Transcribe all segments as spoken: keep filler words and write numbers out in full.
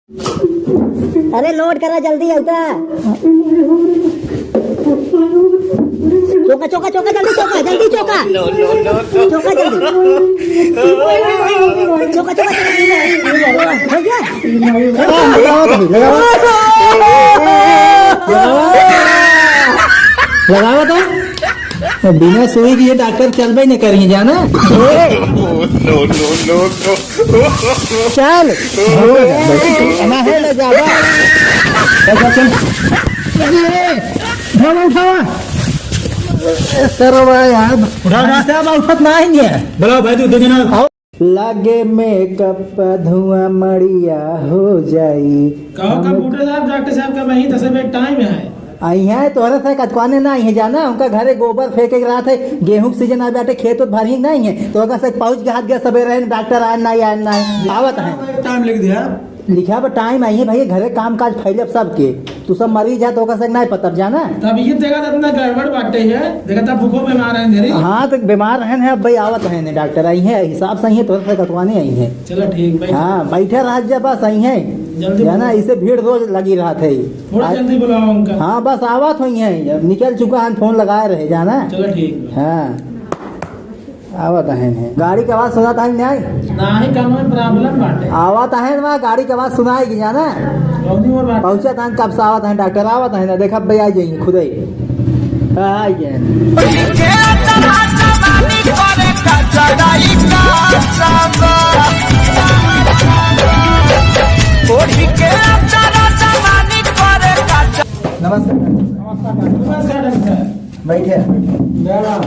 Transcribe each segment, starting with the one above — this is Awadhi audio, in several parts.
अरे लोड करा जल्दी, अउता। चोका, चोका, चोका, जल्दी चोका, जल्दी चोका। चोका जल्दी। चोका, चोका, चोका। हो गया? लगावा, लगावा, लगावा। लगावा तो। बिना सुई के ये डॉक्टर चलबे नहीं करिए, जाना? No, no, no, no। चल। ना है ना जाबा। चल, चल, चल। अरे, उठावा, उठावा। ए, सर, बा यार। उठा, उठा। साहब, उठत ना ही है। बुलाओ भाई, तू दो दिन आओ। लागे मेकअप धुआं मड़िया हो जाई। कहो हम कंप्यूटर साहब, डॉक्टर साहब का वहीं दस मिनट टाइम है। अइहें, तोहरे से कचवाने ना अइहें, जाना, उनका घरे गोबर फेंके के रहत है, गेहूं के सीजन आ बाटे, खेत उत भरिए ना अइहें, तो ओकर से पहुंच के हाथ गए सबेरे, डॉक्टर आए ना, आए ना, आवत हैं। टाइम लिख दिया। लिखा बा टाइम, अइहें भैया, घरे काम काज फैलब सबके, तू सब मरीज है तो ओकर से नहीं पता, जाना। तब ये देखा था इतना गड़बड़ बाटे है, देखा था भूखो बीमार है मेरी। हाँ, तो बीमार है, है, अब भाई आवत है ने डॉक्टर, अइहें, हिसाब से अइहें, तोहरे से कचवाने अइहें। चलो ठीक भाई। हाँ, बैठे रह जा बस, अइहें। जल्दी जाना, बोलो। इसे भीड़ रोज लगी रहत है। थोड़ा आज जल्दी बुलाओ उनका। हाँ, बस आवत होइहें, अब निकल चुका है, फोन लगाए रहे, जाना। चलो ठीक बा। हाँ, आवत हैं ने। गाड़ी के आवाज सुनात है, नहीं? नाही, कान में प्रॉब्लम बाटे। आवत हैं ना, गाड़ी के आवाज सुनाई कि जाना। कौनी और बात? पहुँचत हैं, कब से आवत हैं, डॉक्टर आवत हैं ना, देखब भैया, आ जाइए खुद ही। हाँ, आ जाइए। नमस्कार। नमस्कार डॉक्टर साहब। बैठे। जय राम।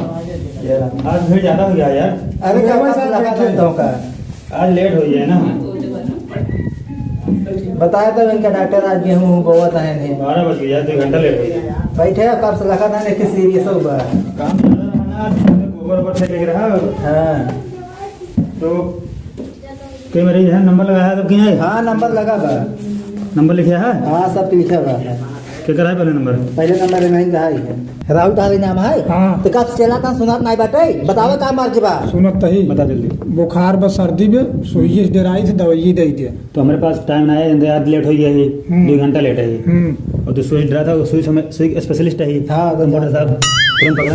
जय राम। आज भीड़ ज्यादा हो गया यार। अरे, का बात लगा था तो का? आज लेट हो गया ना। बताया तो इनका डॉक्टर आज गेहूं बोवत हैं ने। बारह बज गया, दो घंटा लेट हो गया। बैठे, कब से लगा था ने कि सीरियस हो बा। काम चल रहा है ना, गोबर ओबर फेंके के रहा। हाँ। तो के मरीज है, नंबर लगाया सब के है? हाँ, नंबर लगा बा। नंबर लिखा है? हाँ, सब लिखा बा। के कराए पहले नंबर? पहले नंबर नहीं कहा है। राहुल तारी नाम है? हाँ। तो कब से चला था, सुनात नहीं बाटे? बतावा का मर्ज बा? सुनत तही। बता जल्दी। बुखार बा, सर्दी बे, सुइये से डेराई थे, दवाई दे दे। तो हमारे पास टाइम ना है, आज लेट हो गया है, हम्म। दो घंटा लेट है। हम्म। और तो सुई डरा था, वो सुई समय, सुई स्पेशलिस्ट है। हाँ, तो डॉक्टर साहब, तुरंत पकड़ा।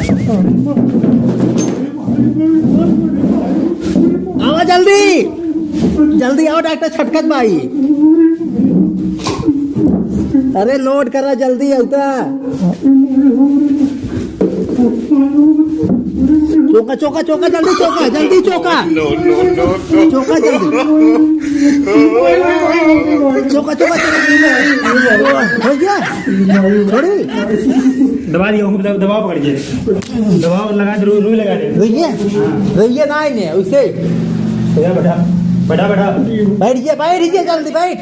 आवा जल्दी, जल्दी आवा डॉक्टर छटकत भाई। अरे लोड करा जल्दी अउता। चोका, चोका, चोका, जल्दी चोका, जल्दी चोका। No, no, no, no। चोका जल्दी। चोका, चोका, चोका। हो गया? छोड़ी? दबा दिया, दबा, दबाव पकड़ के। दबाव लगा दे, रुई, रुई लगा दे। रुइये? हाँ। रुइये ना आइने, उसे। बैठा, बैठा, बैठा। बैठ गया, बैठ गया, जल्दी बैठ।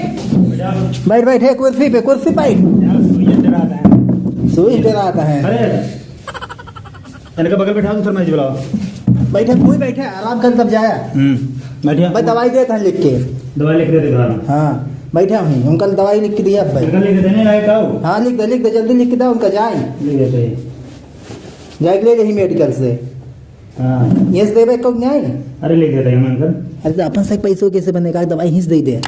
बैठ, बैठ, है कुर्सी पे, कुर्सी बैठ। यार, सुई डराता है। सुई डराता है। अरे, इनका बगल बैठा दो, सर, मैं बुलाओ। बैठे, कोई बैठे, आराम कर तब जाया। हम्म, बैठे। बस दवाई देते हैं लिख के। दवाई लिख देते घर में। हाँ, बैठे हम ही, उनका दवाई लिख के दिया अब भाई। उनका लिख देते नहीं, लाए का हो? हाँ, लिख दे, लिख दे, जल्दी लिख के दे, उनका जाए। लिख देते हैं। जाए के ले रही मेडिकल से। हाँ। यस देवे को नहीं? अरे, लिख देते हैं हम उनका। अरे, तो अपन से पैसों कैसे बनेगा? दवाई हिंस दे दे।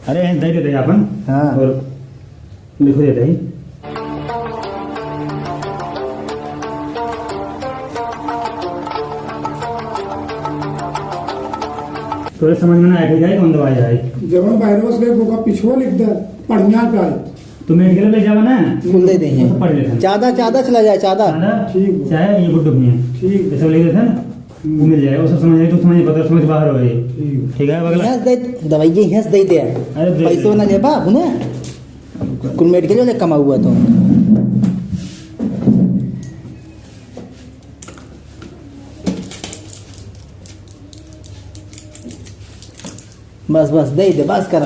अरे, हिंस दे देते हैं अपन। हाँ। और लिख देते हैं। तोरे समझ में ना आए, ठीक है, कौन दवाई है? जवन वायरस ले, ओका पिछुआ लिख दे, बढ़िया का है। तो मेडिकल पे जावा ना। कुल दे देंगे। तो पढ़ लेते हैं। ज्यादा, ज्यादा चला जाए, ज्यादा। ज्यादा? ठीक बा। चाहे ये गुड्डू भी है। ठीक। ये सब ले लेते हैं ना। हम्म। वो मिल जाएगा, वो सब समझ आए, तो समझ, पता समझ बाहर हो गई। ठीक। ठीक है, अगला। हिंस दे, दवाई ये हिंस दे दे। अरे, दे पैसों दे। ना ले बा, हुने? कुल मेडिकल वाले कमा हुआ तो। बस, बस, दे दे, बस करा।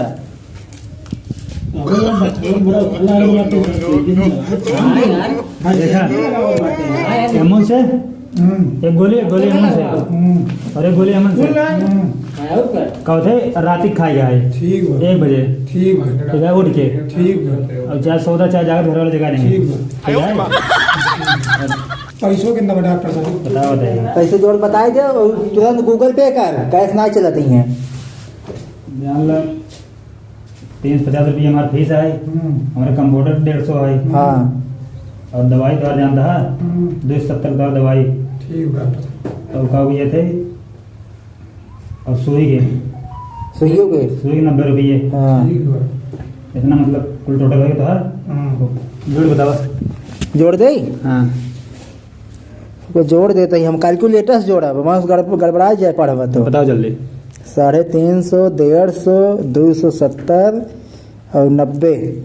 अबे यार, बच्चे बड़ा भला है, बात है। हाँ यार। देखा? हाँ यार। एमन से? हम्म। एक गोली, एक गोली एमन से। हम्म। और एक गोली एमन से। हम्म। का होते? राती खाए गया है। ठीक बा। एक बजे। ठीक बा। ठीक है, उठ के। ठीक बा। और चाहे सौदा, चाहे जाकर घर वाले जगह नहीं। ठीक बा। ठीक है? पैसों कितना बा डॉक्टर साहब? बताओ, बताइए। पैसे जोड़ बताए दे और तुरंत Google Pay कर, cash ना चलती हैं। जान लो। तीन सौ पचास रुपया हमार फीस है, हम्म। हमारे कंपाउंडर डेढ़ सौ है। हाँ। और दवाई तो आप जानता है, हम्म। दो सौ सत्तर का दवाई। ठीक बात है। तो का हुई थे, और सुई के? सुइयों के? सुई के नब्बे रुपये। हाँ। ठीक बात। इतना मतलब कुल टोटल है तो है। हम्म। जोड़ बतावा। जोड़ दे? हाँ। ओके, जोड़ देते ही हम कैलकुलेटर से जोड़ब, वहाँ से गड़ब-, गड़बड़ा जाए पढ़ब तो। बताओ जल्दी। साढ़े तीन सौ, डेढ़ सौ, दो सौ सत्तर और नब्बे,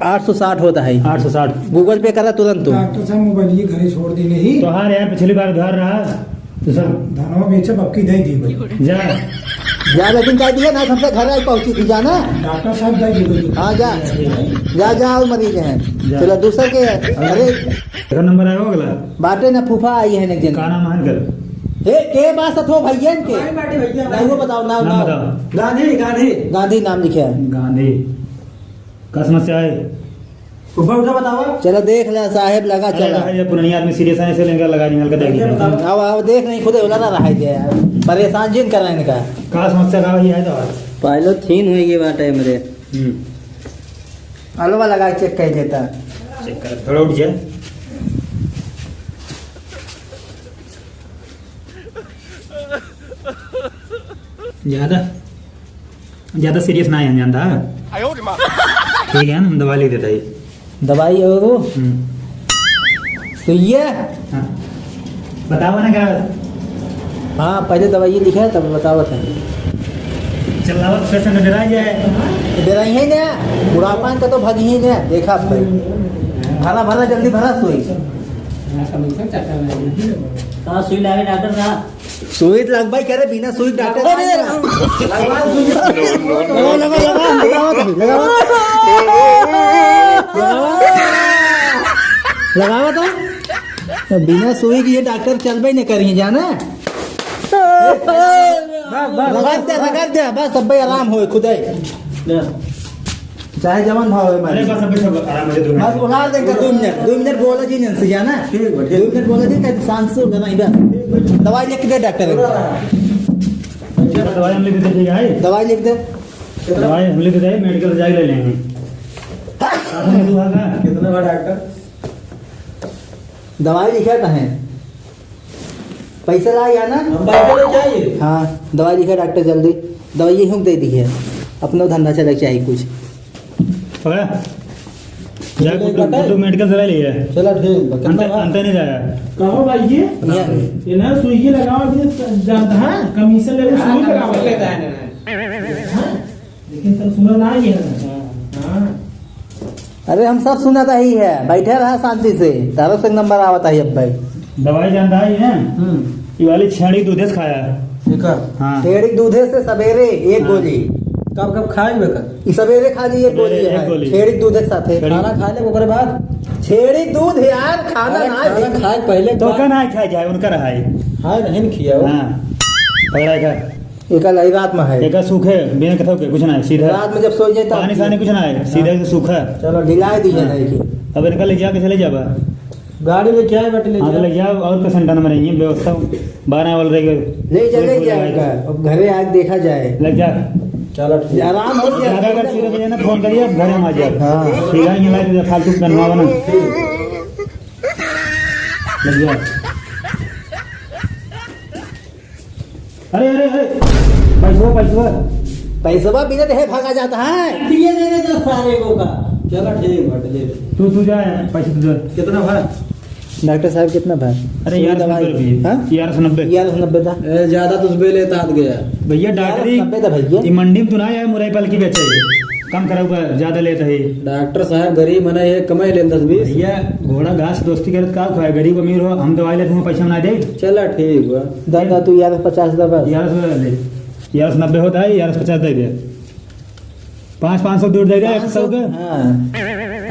आठ सौ साठ होता है। आठ सौ साठ। Google Pay करा तुरंत तू। डॉक्टर साहब, मोबाइल ये घरे छोड़ दी नहीं। तो हाँ यार, पिछली बार घर रहा तो सब धनवा बेचब, अब की दे दी भाई। जा। जा, लेकिन कह दिया ना, हमसे घर आई पहुँची थी, जाना। डॉक्टर साहब, दे दी भाई। हाँ, जा। जा, जा, और मरीज हैं। जा। चलो, दूसरा के, अरे, तेरा नंबर आया हो अगला? बाटे ना, फूफा आई है ना एक जन। का नाम है इनकर? हे, के बात हो भैया इनके? हमारे बाटे भैया, नाम वो बताओ, नाम, नाम नाम। बताओ। गांधी, गांधी। गांधी नाम लिखे है। गांधी। का समस्या है? फूफा उठा बताओ। चलो देख ले साहेब, लगा अरे चला। भाई, ये पुरानी आदमी सीरियस है, इसे लेकर लगा नहीं, हल्का देख भैया लीजिए। बताओ। आओ, आओ, देख नहीं, खुदे उलरा रहा है यार। परेशान जिन कर रहे हैं इनका। का समस्या का भैया है तो? पायलो थीन हुई ये बात है मेरे। हम्म। अलवा लगा के चेक कर देता। चेक कर, थोड़ा उठ जा। ज्यादा, ज्यादा सीरियस ना है, जानता है? ठीक है ना, हम दवा लिख देता है। दवाई और वो? हम्म। सुइया? हाँ। बतावा ना का? हाँ, पहले दवाई लिखा है, तब बतावत है। चलावत पेशेंट डरा जाए। डराई है ना, बुढ़ापा का तो भागी ही ना, देखा आप भाई। भरा, भरा, जल्दी भरा सुई। हाँ, सुई लावे डॉक्टर साहब। सुई लगवाई करे, बिना सुई डॉक्टर अरे! ना। लगवा सुई। लगा, लगा, लगा, लगावत है, लगावत। लगावा तो। तो बिना सुई के ये डॉक्टर चलबे नहीं करी, जाना? बस, बस। रगड़ दे, रगड़ दे, बस, अब भाई आराम होए, खुदे। ले। चाहे जवन भाव है, अरे मालिक। बस, अभी सब आराम हो जाए, दो मिनट। बस उलार देंगे, दो मिनट, दो मिनट बोला जी, नहीं जाना। ठीक बा, ठीक। दो मिनट बोला जी, कहीं सांस से उठना ही बा। ठीक बा। दवाई लिख दे डॉक्टर। अच्छा, दवाई हम लिख देते हैं, ठीक है? दवाई लिख दे। दवाई हम लिख देते हैं, मेडिकल से जाके ले लेंगे। साथ में दुआ का। कितना बा डॉक्टर? दवाई लिखा कहाँ है? पैसा ला या ना? हम पैसा लेके आइए। हाँ, दवाई लिखा डॉक्टर जल्दी। दवाई ये हम दे दी है। अपना धंधा चले के चाहिए कुछ। पकड़ा। जा, कितने गुड्डू, कटा है? गुड्डू मेडिकल से ले लिया। चला ठीक बा। कितना अंत, बा? अंत नहीं जाया। कहो भाई ये? ये। ये ना सुई लगाओ, ये स-, जानता है? कमीशन लेके सुई लगाओ। लेता है ना। हाँ? लेकिन सर सुना ना ये है। हाँ। अरे हम सब सुनत ही है, बैठे रहा शांति से, तारो से नंबर आवत है अब भाई। दवाई जानता ही है? हम्म। ये वाली छेड़ी दूधे से खाया है। ठीक है। हाँ। छेड़ी दूधे से सवेरे एक हाँ। गोली। कब कब खाए बे कर? ई सवेरे खा ली एक सवेरे गोली एक है। गोली। छेड़ी दूधे के साथे। छेड़ी। खाना खा ले ओकरे बाद। छेड़ी दूध यार, खाना अरे ना खाना है। खाए पहले तो का का ना खाए जाए, उनका रहा है। हाँ, नहीं खिया वो। हाँ। पकड़ा है का? एका लाई रात में है। एका सूखे, बिना कथो के, कुछ ना है, सीधा। रात में जब सो जाए तब पानी सानी कुछ ना है, सीधा हाँ। से सूखा। चलो, ढिला दीजिए हाँ। नहीं कि। अब इनका ले जाके चले जाबा। गाड़ी में क्या है, बट ले हाँ, तो जाओ। ले जाओ, और पेशेंट आने में नहीं है, व्यवस्था बारह वाला रहेगा। ले चले कोई जाए लगाए। इनका, अब घरे आके देखा जाए। ले जा। चलो, ठीक। आराम हो गया। ज्यादा अगर सीरियस हो जाए ना, फोन करिए, आप घरे में आ जाओ। हाँ। सीधा ही मिला दीजिए, फालतू बनवावा ना। ले जा। अरे, अरे, अरे, पैसवा, पैसवा। पैसवा बिना देहे भागा जाता है। दिए देने दो सारे को का। चलो, ठीक बात, ले। तू, तू जा, पैसे तू दे। कितना भा? डॉक्टर साहब, कितना भा? अरे, सुई ग्यारह सौ नब्बे दवाई। रुपये। हाँ? ग्यारह सौ नब्बे। ग्यारह सौ नब्बे था। ए, ज्यादा तुझ बे लेता हाथ गया। भैया, डॉक्टरी ग्यारह सौ नब्बे था भैया। ई मंडी में तू ना आया, मुरई पालकी बेचे। कम करा ऊपर, ज्यादा लेता है। डॉक्टर साहब गरीब मना है, कमाई ले दस बीस। भैया, घोड़ा घास दोस्ती करे तो का खाए, गरीब अमीर हो, हम दवाई लेते हैं, पैसा ना दे। चला ठीक बा। दा, दा, तू ग्यारह सौ पचास दा बस। ग्यारह सौ ले। ग्यारह सौ नब्बे होता है, ग्यारह सौ पचास दे दे। पाँच, पाँच सौ दूर दे दे, एक सौ के। हाँ।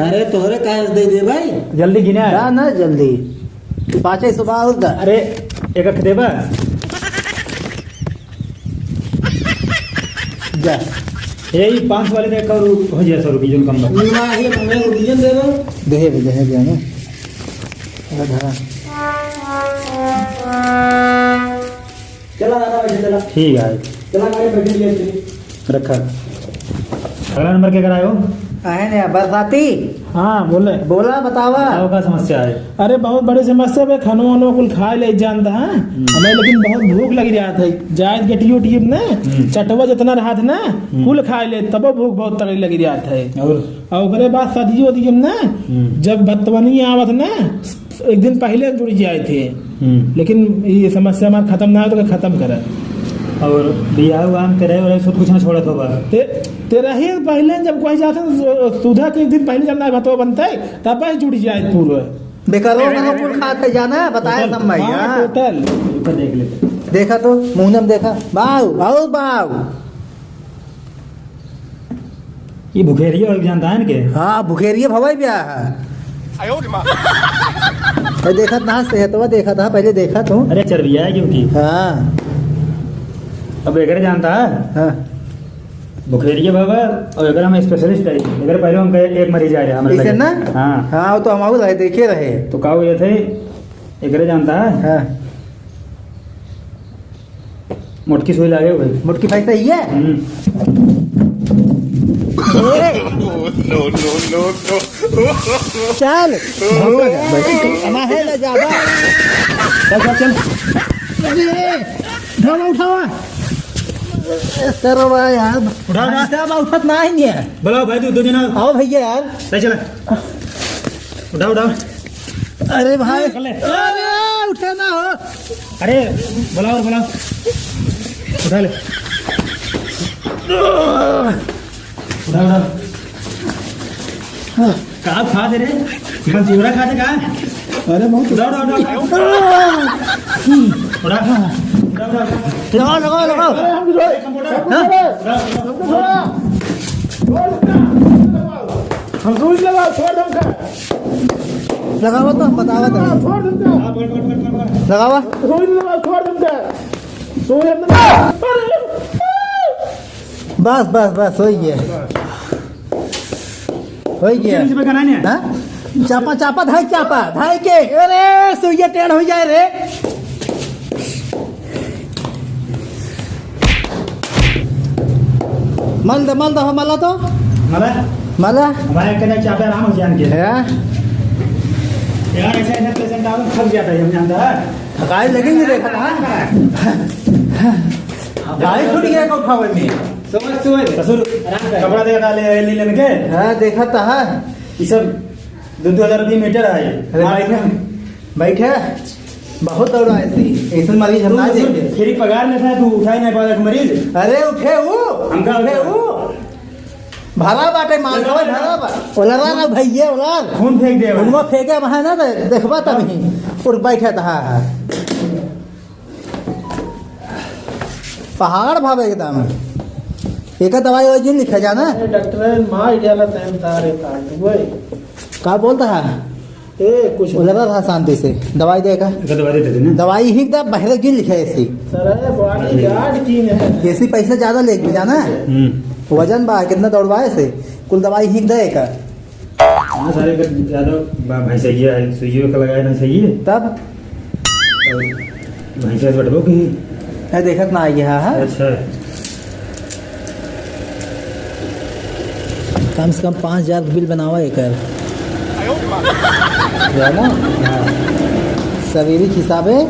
अरे तोहरे काहे से दे दे भाई? जल्दी गिना। दा ना जल्दी। तू पाँचे सौ बा और दा। अरे, एक अख देबा? जा। यही पाँच वाले में एक और हो जाए सौ रुपये, जो कम बा। ना, ये हमें रुपये दे दो। देहे बे, देहे बे, हमें। अरे धरा। चला दादा, बैठे चला। ठीक है। चला गाड़ी बैठे लिए चलिए। रखा। अगला नंबर के करायो? आहे ने, बरसाती। हाँ, बोले। बोला, बतावा। बताओ, का समस्या है? अरे, बहुत बड़ी समस्या बे, खानो वानो कुल खाए ले जानता है। हम्म। हमें लेकिन बहुत भूख लगी रहा था। जाए गटियो टिप ना, हम्म। चटवा जितना रहा था ना, हम्म। कुल खाए ले, तबो भूख बहुत तगड़ी लगी रहा था। और? और ओकरे बाद सदियो दिए ना, हम्म। जब भतवनी आवत ना, एक दिन पहिले जुड़ जाए थे, हम्म। लेकिन ये समस्या हमार खत्म ना हो तो खत्म करे। और बियाह उआह में तेरह और सब कुछ ना छोड़त होबा। ते-, तेरह ही पहिले जब कोई जाते तो सुधा के एक दिन पहिले जब ना भतवा बनते, तब बस जुड़ जाए पूरा। बेकारो ना कुल खात है जाना, बताए टोटल। सब भाई, हाँ, हाँ। टोटल। ऊपर देख लेते। देखा तो, मुंह में देखा। बाऊ, बाऊ, बाऊ। ये भुखेरिया हो जानता है इनके? हाँ, भुखेरिया भवाई भी आया है। आयो रे माँ। भाई देखत ना, सेहतवा देखत हा, पहले देखा तू। अरे चर्बिया है क्योंकि। हाँ। अब एकरे जानता है? हाँ। भुखेरिया बाबा, और एकरे हम specialist है। एकरे पहले हमका एक मरीज आए रहे हमारे इसे लगे। ना? हाँ। हाँ, वो तो हम और रहे, देखे रहे। तो का हुए थे? एकरे जानता है? हाँ। मोटकी सुई लागे हुए। मोटकी भाई सही है? हम्म। ए! No, no, no, no। चल। भाई, तू कमा है ना ज्यादा। चल, चल, चल। अरे, उठावा, उठावा। ए, सर, वाह यार। उठा, उठा। सब उठत ना है। बुलाओ भाई, तू दो जना। आओ भैया यार। ले चला। उठा, उठा। अरे भाई। चल ले। अरे, उठे ना हो। अरे, बुलाओ, बुलाओ। उठा ले। उठा, उठा। का खा दे रे? मंसूरा खा दे का? अरे, बहुत उठा, उठा, उठा। उठा। उठा, उठा, उठा। लगाओ, लगाओ, लगाओ। अरे, हम तो छोड़। कंप्यूटर। हाँ? उठा, उठा, उठा। हम सुई लगाओ, छोड़ दम का। लगावा तो हम बतावा तो। छोड़ दम का। लगावा। सुई लगाओ, छोड़ दम का। सुई अंदर। बस, बस, बस, होइ गया। होइ गया। नीचे पे करना नहीं है। हाँ? चापा, चापा, धाई चापा, धाई के। अरे, सुइया टेढ़ हो जाए रे। मल द, मल द, हो, मला तो। मला? मला? हमारे कने चापे आराम हो जान के। है? यार, ऐसे, ऐसे patient आवे, थक जाता है, हम जानता है। थकाई लगेंगे, देखा था। भाई छूट गया को उठावे में। समझ, समझ। ससुर, आराम कर। कपड़ा दे डाले, ले लेने के। हाँ, देखा था। ये सब दो, दो हजार रुपये मीटर है। अरे, मार बैठे, के। बैठे। बहुत दौड़ा ऐसे ही। ऐसे मरीज हम ना देखे। फ्री पगार लेता है, तू उठा ही नहीं पाता मरीज। अरे उठे वो, हमका उठे उठा। वो। भरा बाटे, माल भरा बा। ओलरा ना भैया, ओलर। खून फेंक दे। खूनवा फेंके वहाँ ना दे, देखबा तब ही। उठ बैठे तो हाँ, हाँ। पहाड़ भावे एकदम। एका दवाई वही जिन लिखे जाना। अरे डॉक्टर, मार गया ला तहम तारे तार, तू वही। का बोलता है? ए, कुछ वो लगा रहा शांति से। दवाई दे का? एका दवाई दे देना। दवाई ही दा बहरे जिन लिखे ऐसी। सर, है, बॉडी गार्ड की है। ऐसी पैसा ज्यादा लेके जाना है। हम्म। वजन बा, कितना दौड़वाए से? कुल दवाई ही दे का? हाँ, सारे का ज्यादा बा-, भाई सही है, सुइयों का लगाए ना सही है। तब? और भैंसा से बटबो की? है, देखत ना आई है, हाँ? अच्छा। कम से कम पाँच हजार के बिल बनावा एकर। है ना? हाँ। सवेरे के हिसाबे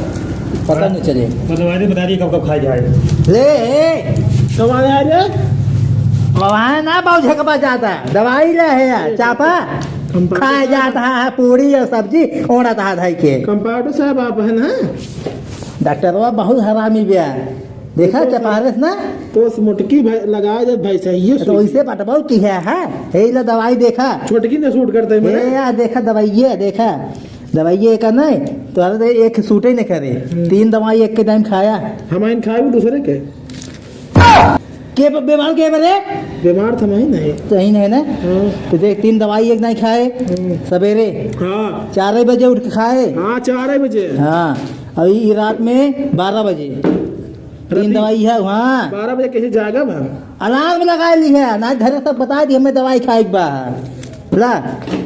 पता नहीं चले। मतलब, अरे, बता दिए कब कब खाए जाए। ले, ए। कब आया रे? वहाँ ना बाबू झकबा जाता, दवाई ले है यार, चापा। कंपाउंडर खाए साहब। जाता है पूरी और सब्जी, ओढ़त है धाई के। कंपाउंडर साहब आप हैं ना? डॉक्टरवा बहुत हरामी बे है। देखा तो चपारस ना? तो उस मोटकी भाई लगा दे भाई सही है तो सुई। इसे पटबल की है, है? हे ला दवाई देखा। छोटकी ने सूट करते हैं ए मेरे। यार देखा दवाई ये देखा। दवाई ये का नहीं, तो अरे एक सूटे नहीं करे। हम्म। तीन दवाई एक के टाइम खाया। हम आइन खाए वो दूसरे के। के ब-, बीमार के बरे? बीमार था मैं ही नहीं। तो ही नहीं ना? हाँ। तो देख, तीन दवाई एक नहीं खाए। हम्म। सवेरे। हाँ। चार बजे उठ के खाए। हाँ, चार बजे। हाँ। अभी ये रात में बारह बजे। तीन राती दवाई है, हाँ। बारह बजे कैसे जागा बा? अलार्म लगा ली है, ना घर सब बता दी, हमें दवाई खाए के बा। ला,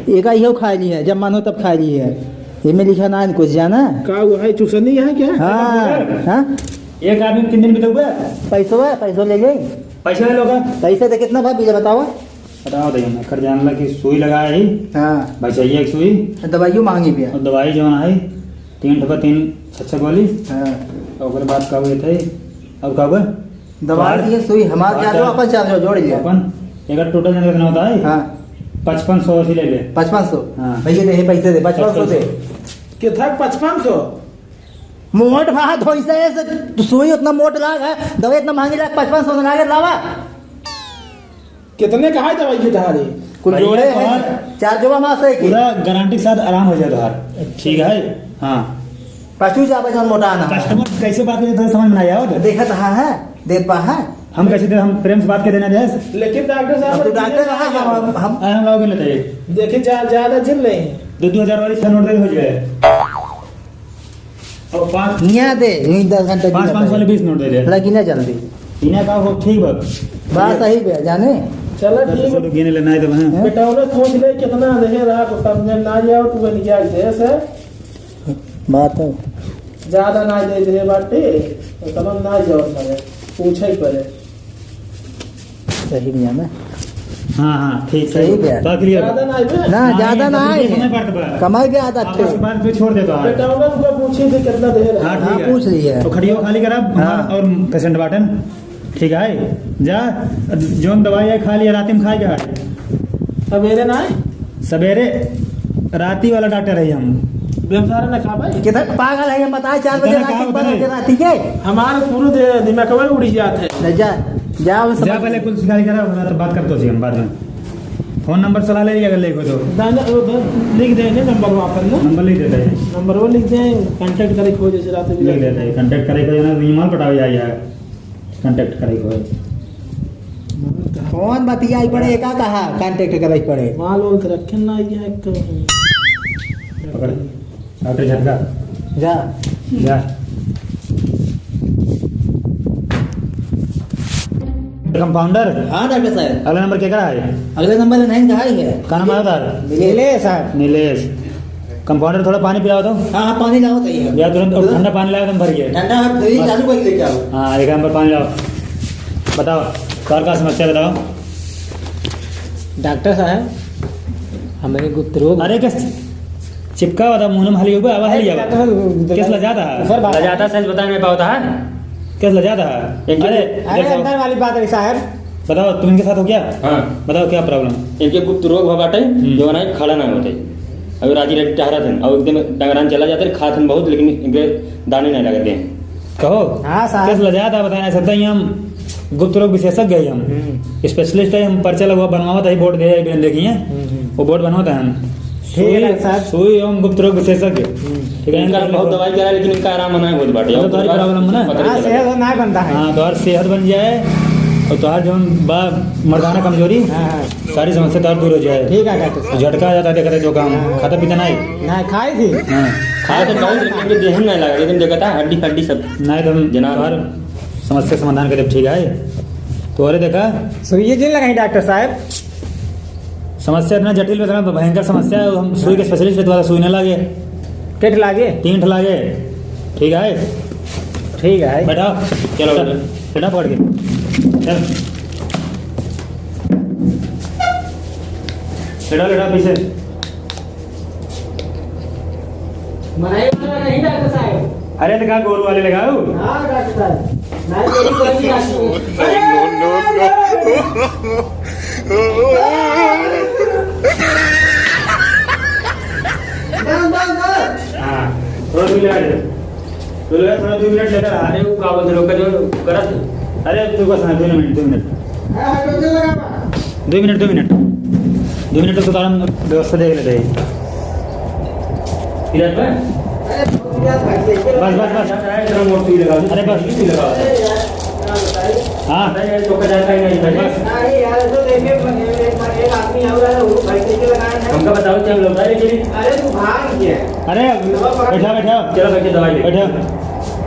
एका इहो खा ली है, जब मन हो तब खा ली है। ये में लिखा ना कुछ जाना। का वो है, चुसनी है क्या? हाँ, हाँ। एक आदमी में तीन दिन बिताऊबे? पैसो है, पैसो ले ले। पैसा ले लोगा? पैसा तो कितना भाभी, ये बताओ। बताओ भैया, मैं कर जानला कि सुई लगाए ही। हाँ। भाई चाहिए एक सुई। दवाइयों महंगी भी है। और दवाई जौन है, तीन ठो बा, तीन छह छह गोली। हाँ। और ओकरे बाद का हुए थे, और का हुआ? दवाई और दिए, सुई हमार और चार्ज हो, चार अपन चार्ज हो, जोड़ लिया। अपन एक टोटल जन कितना होता है? हाँ। पचपन सौ अस्सी ले ले। पचपन सौ? हाँ। भैया दे, पैसे दे, पचपन सौ दे। पचपन सौ। कितना पचपन सौ? मोट भात होइसे, से सुई उतना मोट लाग है, दवाई इतना महंगी लाग, पचपन सौ लागे लावा। कितने का है दवाई की तहारी? कुल भैया, जोड़े हैं, तोहार चार जोबा मास है कि? पूरा गारंटी के साथ आराम हो जाए तोहार। ठीक है, हाँ। पशु जाबे जौन मोटा ना। कस्टमर कैसे बात करे, तो समझ में नहीं आया हो तो? देखत हाँ है, देत पा है। हम कैसे दे, हम प्रेम से बात कर देना दे। लेकिन डॉक्टर साहब, अब तो डॉक्टर रहा, हम, हम, हम अरे, हम लोग लेते हैं। देखिए, जा-, ज्यादा झिल नहीं। दो, दो हजार वाली छह नोट दे हो जाए। और पाँच हियाँ दे, यहीं दस घंटे पाँच, गिना पाँच दे। वाले बीस नोट दे दे। थोड़ा गिना जल्दी। इन्हें का हो, ठीक बा। बा सही बे, जाने? चलो, ठीक। चलो, गिने लेना है तो, हाँ। हैं? बेटा, उन्हें सोच ले, कितना दे रहा, तो समझे ना जाओ, तू बन गया, जैसे। बात हो। ज्यादा ना दे दे बाटे, तो समझ ना जाओ, मगर पूछे ही पड़े। सही नहीं है ना? हाँ, हाँ, ठीक, सही सही। बे। तो clear। ज्यादा ना आइबे। ना, ना, ज्यादा ये ना तो आए। नहीं पड़ता बा। कमाई भी आदत आपस थे। की बात पे छोड़ देता है। बेटा, उन्होंने उनको पूछी थी कितना दे रहा है। हाँ, ठीक हाँ, है। पूछ लिया। तो खटिया खाली करा, हाँ। और patient बाटन। ठीक है, जा, जौन दवाई है खा लिया, रात में खाए के है। सवेरे ना आए? सवेरे राती वाला डॉक्टर है हम। बेमसारा ना खा भाई। किधर पागल है ये, बताए, चार बजे इतना रात कहाँ में, उतरे? बजे रात के? हमारे पूरे दे-, दिमाग में उड़ी जात है। नहीं, जा, जा, उस जा समय पहले कुल शिकारी करा, वरना तो बात करते हो हम बाद में। फोन नंबर सलाह ले लिया अगर लेखो तो। दाना, वो दे-, लिख देंगे नंबर वहाँ पर ना। नंबर लिख देते हैं। नंबर वो लिख दें, contact करे को जैसे रात में लिख देते हैं, contact करे को ना, ईमान पटावे जाए यार। Contact करे को। फोन बतियाई पड़े, का कहा contact करे पड़े। माल वाल के रखे ना, ये एक पकड़। डॉक्टर झटका। जा। जा। Compounder? हाँ, डॉक्टर साहब। अगला नंबर केकरा है? अगला नंबर नहीं, कहाँ ही है? का नाम है उधर? नीलेश साहब। नीलेश। Compounder, थोड़ा पानी पिलाओ तो। हाँ, हाँ, पानी लाओ तो ये। या तुरंत, और ठंडा पानी लाओ, तुम भर के। ठंडा आप फ्रिज बस। चालू कर लेके आओ। हाँ, एक नंबर पानी लाओ। बताओ, तोहर का समस्या बताओ? डॉक्टर साहब, हमें गुप्त रोग। अरे, किस चिपका हुआ था मुंह में, हली हुआ, आवाज हली अरे, आवा। डॉक्टर साहब, गुप्त केस रोग। लजाता है? सर, बात लजाता, सच बता नहीं पावता है? केस लजाता है? एक अरे, अरे, देखो। अंदर वाली बात है साहब। बताओ, तुम इनके साथ हो क्या? हाँ। बताओ, क्या problem? इनके गुप्त रोग भा बाटे, हम्म। जो ना खड़ा ना होते। अभी राजी रेड्डी टहरा थे, और एक दिन डंगरान चला जाते, खात हन बहुत, लेकिन इनके दाने नहीं लगते हैं। कहो। हाँ, साहब। केस लजाता, बताना, सब तो हम गुप्त रोग विशेषज्ञ है हम। हम्म। Specialist है हम, पर्चा लगवा बनवावत है, बोर्ड दे, बिरन देखिए। हम्म, हम्म। वो बोर्ड बनवाता है हम। ठीक है, सुई, डॉक्टर साहब। सुई एवं गुप्त रोग विशेषज्ञ। हम्म। ठीक है, इनका इनका बहुत लिखो। दवाई करा, लेकिन इनका आराम ना होत बाटे। मतलब और तुम्हारी problem है ना? पता हाँ, चला। सेहत ना बनता है। हाँ, तुम्हारी सेहत बन जाए और तुम्हारी जौन बा मर्दाना कमजोरी, हाँ, हाँ। सारी समस्या तुम्हारी दूर हो जाए। ठीक है, डॉक्टर साहब। झटका आ जाता, देखते जो काम, हाँ। खाता पीता नहीं। ना, खाए थी। हाँ। खाए तो बहुत, लेकिन देह में नहीं लगा, लेकिन देखता हड्डी फड्डी सब नहीं, तो हम जना तुम्हारी समस्या समाधान करे, ठीक है? तो अरे देखा। सुइये जिन लगाई डॉक्टर साहब। समस्या इतना जटिल, इतना भयंकर समस्या है, हम सुई के specialist पे, तुम्हारा सुई ना लागे। केठ लागे? तीन ठे लागे। ठीक है? ठीक है। बैठा। चलो, चल, बैठो। बैठा पकड़ के। चल। बैठा, बैठा पीछे। मनाई वाला नहीं डॉक्टर साहब। अरे तो का गोरू वाले लगाओ? हाँ डॉक्टर साहब। नहीं, गोरू वाले लगाओ। अरे, अरे, अरे, अरे। बस, बस, बस। हाँ, थोड़ा दूर ले आ जाओ। तो ले, थोड़ा दो मिनट लेकर आ। अरे, वो का बोलते, रोका जो करत। अरे, तू बस, हाँ, दो मिनट, दो मिनट। हाँ, हाँ, डॉक्टर लगा बा। दो मिनट, दो मिनट। दो मिनट तो कारण व्यवस्था देख लेते हैं। इधर पे? अरे, बस, बस, बस। अरे, बस। हाँ। अरे, यार, तो कदा का ही नहीं था। बस। अरे, यार, तो देखिए, एक आदमी आ रहा है, वो भाई कैसे लगाए हैं? हमका बताओ, क्या हम लौटा रहे हैं? अरे, तू भाग गया। अरे, बैठा, बैठा। चलो, बैठे, दवाई दे। बैठा।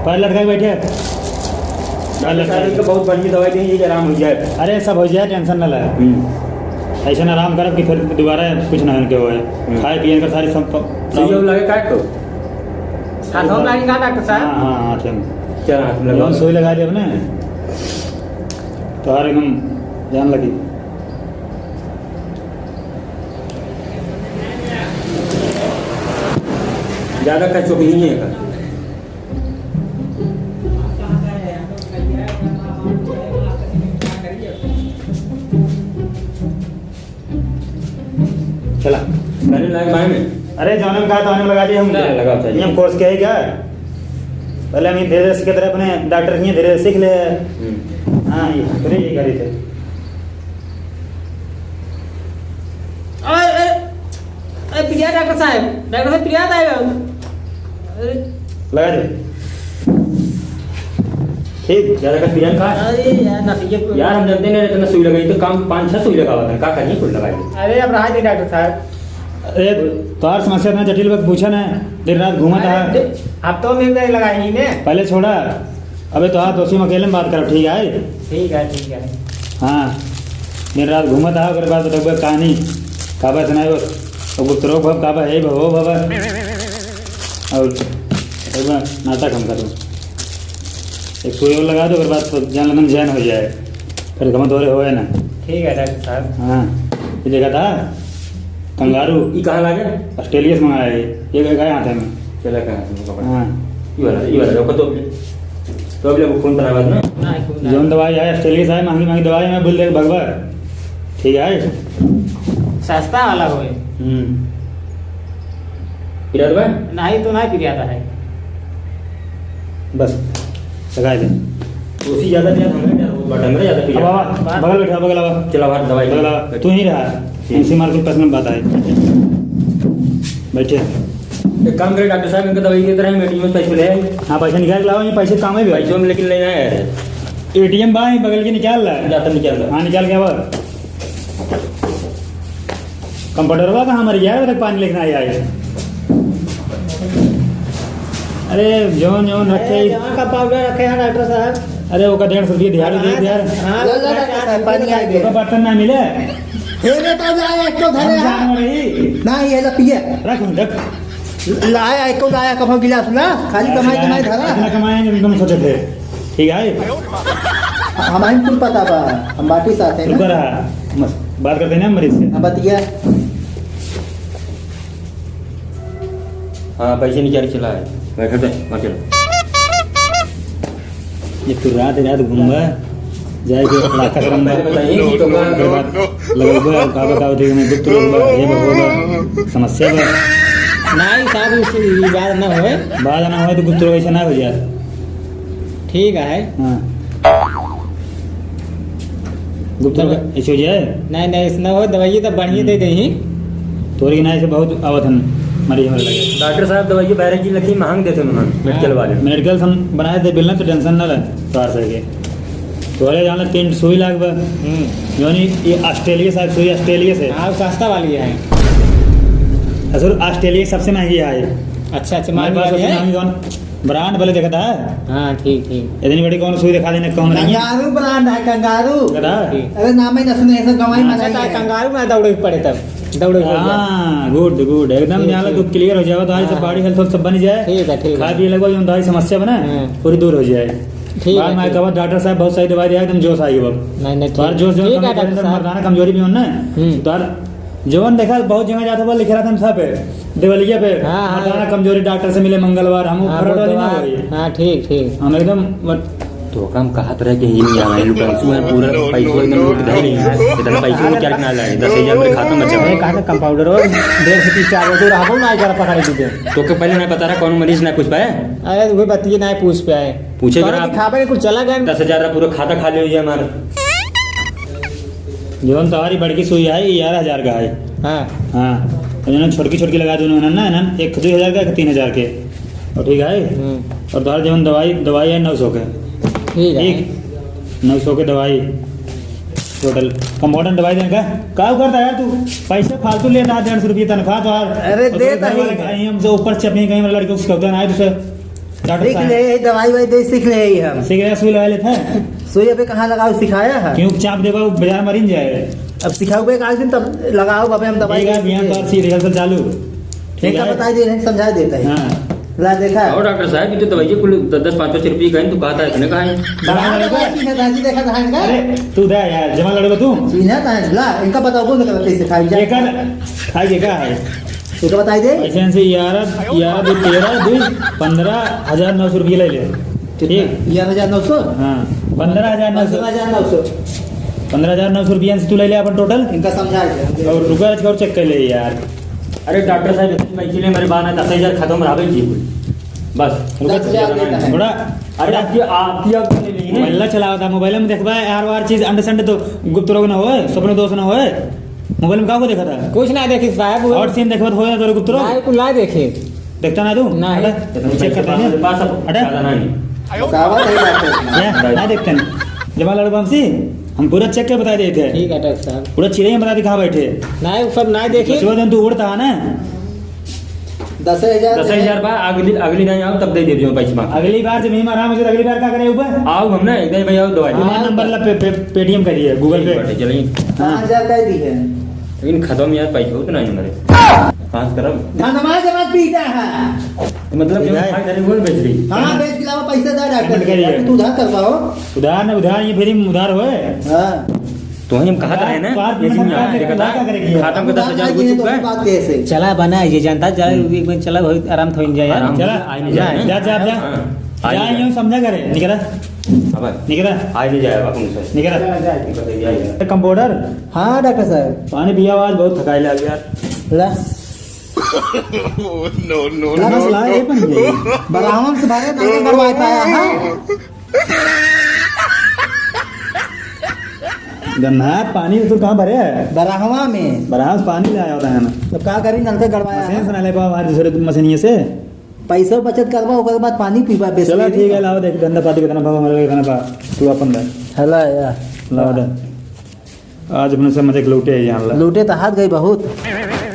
पैर लटका के बैठे। पैर लटका के। डॉक्टर साहब, इनको बहुत बढ़िया दवाई दी, ये आराम हो जाए। अरे, सब हो जाए, tension ना ले। हम्म। ऐसे ना आराम करब कि फिर दोबारा कुछ ना होने के होए। हम्म। खाए पिए कर सारी सब प-, सुइया लगे का को? हाथों में लगी का डॉक्टर साहब? हाँ, हाँ, हाथ में। क्या हाथ में लगा? जौन सुई लगा दे अपने, तो हर एकदम जान लगी। ज्यादा खर्चो भी नहीं है का? चला, गाड़ी लगा के बाएं में। अरे, जौने में कहा, तौने में लगा दिए हम। ना, लगाओ, चाहिए। ये हम कोर्स के है क्या? पहले हम ये धीरे धीरे सीखत रहे, अपने डॉक्टर के धीरे धीरे सीख ले। हम्म। हाँ, ये करे, ये करे थे। ओए, ओए, ओए, प्रिया डॉक्टर साहब, डॉक्टर साहब, प्रिया साहब। अरे। लगा दे। ठीक, ज्यादा कर पिरान का? अरे यार, ना, ये यार, हम जानते नहीं, इतना सुई लगाई तो काम पाँच छह सुई लगावा था, का करिए कुल लगाई? अरे, अब रहा दे डॉक्टर साहब। अरे, तोहार समस्या इतना जटिल बा, पूछा ना, दिन रात घूमत अरे, है। दे-, अब तो हम एक दाई लगाई ही ने। पहले छोड़ा, अबे तोहार दोस्ती में अकेले में बात करब, ठीक है? ठीक है, ठीक है। हाँ, दिन रात घूमत है, ओकरे बाद बतौबे कहानी, का बा इतना बा, वो गुप्त रोग बा, का बा, हे बा, हो बा। और एक बार नाटक हम करूँ, एक सुई और लगा दो, ओकर बाद तो जान लेना जैन हो जाए, फिर घमत हो रहे होए ना। ठीक है डॉक्टर साहब। हाँ, ये देखा था कंगारू, ई कहाँ लागे? ऑस्ट्रेलिया से मंगाया है, ये गए हाथ में। चला कहाँ से पकड़? हाँ। ये वाला, ये वाला, ओकर तो, तो अब ले वो खून तना बात ना। ना, खून ना। जौन दवाई है ऑस्ट्रेलिया से है, महंगी महंगी दवाई है, भूल दे भगवा। ठीक है। सस्ता वाला होए। हम्म। पिरात बा? नहीं तो नहीं पिराता है। बस, लगा दे। उसी ज्यादा पिरात हमरे ज्यादा, वो बटन में ज्यादा अब पिरात। आवा, बगल बैठा, बगल आवा। चला, बाहर दवाई बगल आवा। तू ही रहा। ठीक। इनसे मार के पर्सनल बात आए। बैठे। एक काम करे डॉक्टर साहब, इनका दवाई देते रहे, हम एटीएम से पैसे ले आए। हाँ, पैसे निकाल के लावा, ये पैसे काम है भी। पैसे हम लेकिन लेना है। एटीएम बा, ये बगल के निकाल ला। जाता निकाल ला। हाँ, निकाल के आवा। कंपाउंडरवा का हमारे ग्यारह बजे तक पानी लेके ना आए। अरे, जौन, जौन रखे। अरे, जौन कंपाउंडर रखे हैं डॉक्टर साहब। अरे, ओका डेढ़ सौ रुपये दिहाड़ी दे यार। हाँ, ला, ला, डॉक्टर साहब, पानी आ गया। ओका बर्तन ना मिले। हे रे, तो लाया, एक तो धरे हम है। जान रही। ना, ये ला पिए। रख, रख। लाया, एको लाया, कभो गिलास ला, खाली कमाई, कमाई धरा। अपना कमाएंगे, एकदम सोचे थे। ठीक है? हमारे कुल पता बा, हम बाटी साथ है ना। रुका रहा, मस-, बात करते हैं ना मरीज से। हाँ, बतिया। हाँ, पैसे निकाल चला है। बैठ, बैठ, बैठ, चलो। ये तू रात रात घूमबा, जाए के इलाका करम बा। पहले बताइए कि तो का ओकर बाद लगबा, का बताओ थे कि मैं गुप्त रोग बा, ये बा, वो बा, समस्या बा। नहीं साहब, इस, ये बात ना होए। बात ना होए तो गुप्त रोग ऐसे ना हो जाए। ठीक है। हाँ। गुप्त रोग ऐसे हो जाए? नहीं, नहीं, ऐसे ना हो, दवाई तो बढ़िया दे देही। तोरे के ना ऐसे बहुत आवत हन, मरीज हमरे लगे। डॉक्टर साहब, दवाई वायरस की लगी महंग देते हैं उन्होंने, मेडिकल वाले। मेडिकल से हम बनाए थे बिल ना, तो टेंशन ना ले, तोहार सर के। तोरे जान ला तीन सुई लाग बा। हम्म। यानी ये ऑस्ट्रेलिया से आए, सुई ऑस्ट्रेलिया से। हाँ, सस्ता वाली है। असुर ऑस्ट्रेलिया सबसे महंगी है। अच्छा, अच्छा, हमारे महंगी पास वाली सबसे है? महंगी कौन? ब्रांड भले देखा था। हाँ, ठीक, ठीक। इतनी बड़ी कौन सुई दिखा देने कम नहीं है। कंगारू ब्रांड है, कंगारू। देखा था? ठीक। अरे नाम ही ना सुने, ऐसे गवाही अच्छा, मारा तो है। कंगारू में दौड़े के पड़े तब, दौड़े के पड़े। हाँ, गुड, गुड, एकदम ठीक, जान ला ठीक। तू क्लियर हो जावा, तो आज से हाँ। बॉडी हेल्थ सब बन जाए। ठीक है, ठीक है। खा पिए लगवा जो दाई समस्या बना, हाँ। पूरी दूर हो जाए। ठीक बाद है, में ठीक। कहा डॉक्टर साहब बहुत सही दवाई दिया, एकदम जोश आई गया। नहीं, नहीं, बाहर ठीक। जोश, जोश ठीक कम है, कर, डॉक्टर साहब। मर्दाना कमजोरी भी हो ना, हम्म। तो जवन देखा, बहुत जगह जात बा, लिखे रहत सब पे, देवलिया पे, हाँ, हाँ। मर्दाना कमजोरी, डॉक्टर से मिले मंगलवार, हम हाँ, फ्रॉड वाली ना बुधवार। होई। हाँ, ठीक, ठीक। हम एकदम, but तो काम कहत रहे कि ही नहीं आवे, लुटेंसु है, पूरा पैसो एकदम लूट धइले हैं। इतना पैसो में क्या ना लाए, दस हजार मेरे खाता में जमा। अरे, कहा था कंपाउंडर हो, डेढ़ से तीस चार बजे रहबो ना, एक बार पकड़े दीजिए। तो के पहले ना पता रहा, कौन मरीज ना पूछ पाए? अरे, वही बतिये ना पूछ पाए। पूछे कौनो जरा आप। दिखावे कुल चला गए। दस हजार पूरा खाता खाली हो गया हमारा। जौन तोहारी बड़की सुई है, ये ग्यारह हजार का है। हाँ। हाँ। और इन्होंने छोटकी, छोटकी लगा दी उन्होंने ना, इन्होंने एक दुई हजार का, एक तीन हजार के। और ठीक है? हम्म। और तोहार जौन दवाई, दवाई है नौ सौ के। ठीक है। ठीक? नौ सौ के दवाई टोटल। कंपाउंडर दवाई देने का? का करता यार तू? पैसे फालतू लेता है, डेढ़ सौ रुपये तनख्वाह तोहार। अरे और देता घर वाले ही। कहीं हमसे ऊपर से अपनी कहीं वाला लड़के को सिखाता ना है तुझे। डॉक्टर सीख साहब। ले, दवाई वाई दे, सीख ले ही हम। सीख ले, सुई लगा लेता है। सुई अबे कहाँ लगाओ, सिखाया है? क्यों चाप देबा, वो बाजार मरिन जाए। अब सिखाओगे एक आध दिन, तब लगाओ बाबे, हम दवाई ठीक है, दे बिहान देंगे। तो सीधे रिहर्सल चालू। ठीक इनका है। बताई दे रहे, समझा देता है। हाँ। ला देखा। और डॉक्टर साहब, ये तो दवाई कुल दस दस पाँच पाँच रुपये का है, तू कहता है, इसने कहा है? बड़ा वाला कोई चिन्ह दाजी देखा था इनका? अरे, तू दे यार, जमा लड़बा तू। चिन्ह था, ला, इनका बताओ, बोल दे, कैसे खाई जाए? एकर, खाई के का है? ठीक है, बताई दे। ऐसे, ऐसे ग्यारह, ग्यारह दू तेरह, दू पन्द्रह हजार नौ सौ रुपया ले ले। कितना? ठीक। ग्यारह हजार नौ सौ? हाँ, पन्द्रह हजार नौ सौ। पन्द्रह हजार नौ सौ। पन्द्रह हजार नौ सौ रुपया से तू ले ले अपन total। इनका समझा दे। और रुका, और check कर ले यार। अरे डॉक्टर साहब, इतनी पैसे ले मेरे बहाना दस हजार खत्म रहा भाई जी। बस। रुका, दस हजार देता है। थोड़ा। अरे आपकी, आपकी, आपकी नहीं है। मोबाइल चलावा था, मोबाइल में देखबा यार, वार चीज अंड संड तो गुप्त रोग ना होए, सपने दोष ना होए। मोबाइल में का को देखा था? कुछ ना देखी साहब, वो और सीन देखबा तो होए ना तोरे गुप्त रोग? ना, कुल ना देखे। देखता ना तू? ना। हटा, check करते हैं। पास अब हटा। ज्यादा नहीं। बतावा सही बात है। क्या? ना देखते हैं। जब लड़बा हमसे, हम पूरा check के बता देते हैं। ठीक है डॉक्टर साहब। पूरा चिड़ै हम बता दी कहाँ बैठे। ना, वो सब ना देखी। बचवा दिन तू उड़ता है ना। दस हजार दस हजार बा, अगली, अगली नहीं आओ तब दे दे दियो पैसा। अगली बार जब हम आराम से, अगली बार का करे ऊपर? आओ हम ना, एक दिन भाई आओ दवाई। हाँ। मोबाइल नंबर ला पे, पे, Paytm करिए, Google Pay। ठीक बाटे, चलिए। हाँ। पाँच हजार का ही दी है। लेकिन खत्म यार, पैसा उतना नहीं मरे। कहाँ से करब? धनवा जमा पीटा है। मतलब जो ठीक है। खाए धरे वो बेच रही। हाँ, बेच के लावा, पैसा दा डॉक्टर payment करिए। तू उधार कर पाओ। उधार न उधार, ये फिर उधार होए। हाँ। तो हम कहा रहे ना, बात ये में नहीं क्या आया, करेगी, देखा था, क्या करेगी? खाता में दस हजार रुपये चुका है। बात कैसे? चला बना है ये जनता, चला हम्म। एक बार चला बहुत आराम थोड़ी जाए यार। आराम चला। आई नहीं जाए। जा, जा, जा। हाँ, आई जा, नहीं यूं जाए। समझा करे, निकला। हाँ भाई। निकला। आई नहीं जाए बाप उनसे। निकला। निकल जाए, निकल जाए। कंपाउंडर। हाँ डॉक्टर साहब। पानी पिया, आज बहुत थकाई लग यार। ला। No, no, ना बस no, ला, no। ये बन गई। बरावन से भरे ना गड़वाई पाया, हाँ? गन्हार पानी तो कहाँ भरे है? बराहवा में। बराहवा से पानी ले आया होता है ना। तो का करी, नलका गड़वाया मशीन है। से ना ले पाओ, आज दूसरे मशीनिये से। पैसा बचत करवा, ओकर बाद पानी पीबा, बेच चला के। ठीक है, लाओ देख, गंदा पाती कितना भाव हमारे कितना भाव, तू अपन दे। हला या। लाओ दे। आज अपने समझ एक लूटे है यहाँ ला। लूटे तो हाथ गई बहुत।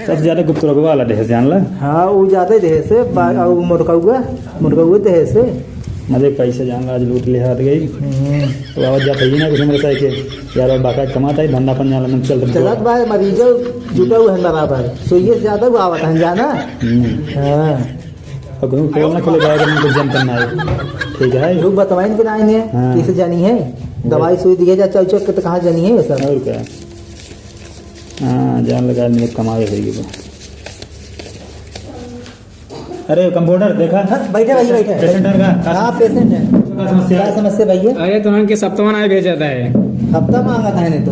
सबसे ज्यादा गुप्त रोगवा वाला देह से जान ला। हाँ, वो ज्यादा देह से, बा-, हम्म। और मोटकौआ, मोटकौआ देह से। मजे पैसे जान ला, आज लूट ले हाथ गई। हम्म। तो आवत जात है ना कुछ मेरे साइकिल। यार, और बाका कमाता है, धंधा अपन जान ला, चल रहा है। चलत बा, मरीजो जुटा हुआ है बराबर। सोइए से ज्यादा वो आवत है, जाना? हम्म। हाँ। और कहूँ पोल ना खुले जाएगा, मैं कुछ जनता ना आए। ठीक है। लोग बतवाइन के ना आए हैं, हाँ। किसे जानी है? दवाई सुई दिए जा, चल चल के तो कहाँ जानी है ये सब? और क्या? हाँ, जान लगा, मेरे कमावे होगी वो। अरे, कंपाउंडर, देखा? हाँ, बैठे भैया, बैठे। पेशेंट आ रहा? हाँ, पेशेंट है। का समस्या? का समस्या भैया? अरे, तो उनके सप्तवा ना भेजा था है। हफ्ता मांगा था इन्हें तो।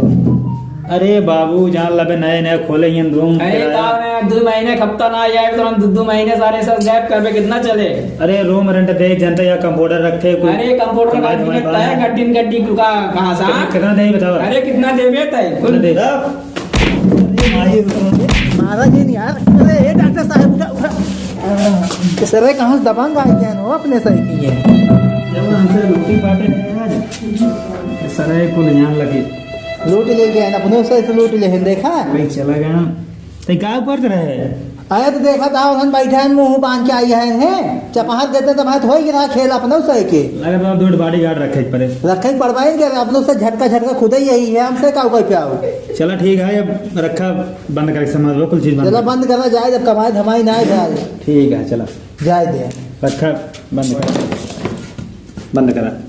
अरे बाबू, जान लबे नए नए खोले ही रूम अरे किराया। का रे, दो महीने का हफ्ता ना आया है, तो हम दो, दो महीने सारे सब गैप करबे, कितना चले? अरे रूम रेंट दे, जनता या कंपाउंडर रखे, कोई अरे कंपाउंडर का कमाई धमाई मिलता है, बाहर। कठिन कठिन का कहाँ से, कितना, हाँ? कितना दे बताओ? अरे कितना देबे तय? कितना दे? अरे माही रुको। मारा जी नहीं यार। अरे ए डॉक्टर साहब, उठा, उठा। सर, कहाँ से दबंग आ गया हो अपने सही की है? जब हमसे रोटी पाते हैं आज, सर, कुल यहाँ लगे। लूट ले गए, अपने से, से लूट ले, देखा? वही चला गया। ते का ऊपर रहे? अरे तो देखा था, उन्हन बैठे हैं, मुंह बांध के आई है, हैं? चपहात देते तो भाई, होई गिरा खेल अपने से के। अरे बाप, दो bodyguard रखे के पड़े। रखे के पड़वाई के, अपने से झटका, झटका खुदे ही यही है, हमसे का कोई प्याओ। चला ठीक है, अब रखा, बंद करके समझ लो, कुल चीज बंद चला कर। बंद करा जाए, जब कमाई धमाई ना आए जाए। ठीक है, चला। जाए दे। रखा, बंद कर। बंद करा।